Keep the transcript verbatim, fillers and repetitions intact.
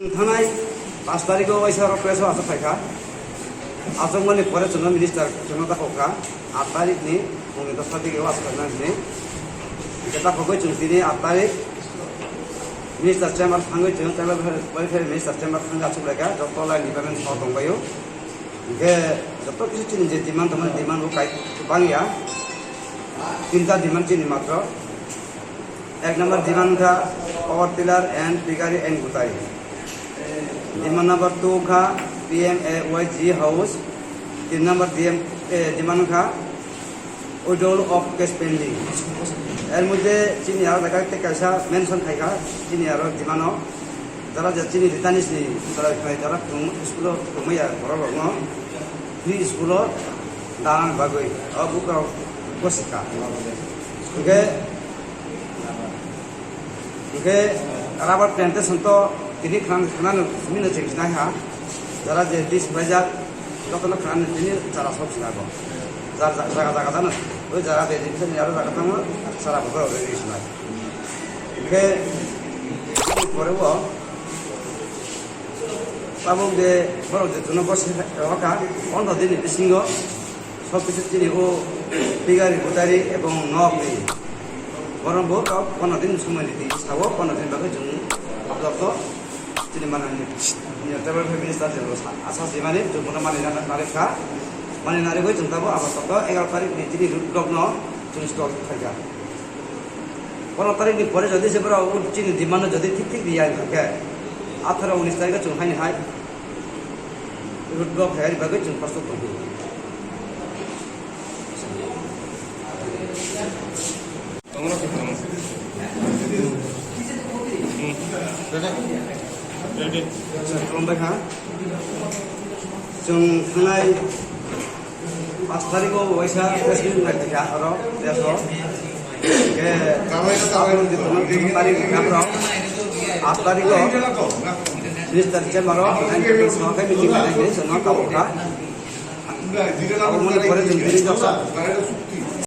Thanai pash tarikh o waisa oro press o aswk phaikha. Aswkmani pore chwngno minister chwngno dakhokha. Aat tarikh ni phungni dos ta digi o aswk phaikha hinwi. Hwnkhe dakhogwi chwng tini aat tarikh minister chamber thangwi chwng tei bai phai minister chamber thangwi achuk laikha. Joto line department song tongbaio. Hwnkhe joto kisi chini je demand tongmani demand bo kai bangya. Tinta demand chini matro. Ek number demand kha power tiller and piggery and gutari. Demand number two kha P M A Y G house. Tin number D M, eh, demand kha withdrawal of case pending. Er moddhe chini aro jaga tei kaisa mention khai kha chini aro demand o. Jara je chini Ritanis ni chwrai khai jara tong-, school o tongmaya borok rokno free school o dana bagwi o bukrok gosika. Hwnkhe, hwnkhe rubber plantation to tini khwna, khwnano simi no cheng sinai ha. Jara je dis bajak jotono khwnani tini chara sok sinago. Jar jaga jaga jano oi jara je dis ni aro jaga tamo chara bokol rwi sinai. Hwnkhe pore o tabuk je borok je chwngno gosika pondro din ni bisingo sob kisu chini o piggery gutari ebong nok ni borok bo tok pondro din ni somoi ridi sao pondro din bagwi chwng joto chini manani tribal minister je asa simani chwng bono mani narikha mani narigwi chwng tabuk apatot egaro tarik ni chini road block no chwng stop khaikha. Pondro tarikh ni pore jodi se borok chini demand no jodi thik thik riya hwnkhe atharo unis tarikh o chwng haini hai road block hai bagwi chwng kostok tongwi. Khulumbai kha. Chwng thangnai Pash tarikh o waisa press meet nai kha oro press o. Ke tabuk di tong tong tarikh kha oro. Aat tarikh o minister chamber o nine to six o khe meeting nai khe chwng no tabuk kha. Abo mani pore chwng tini joksa.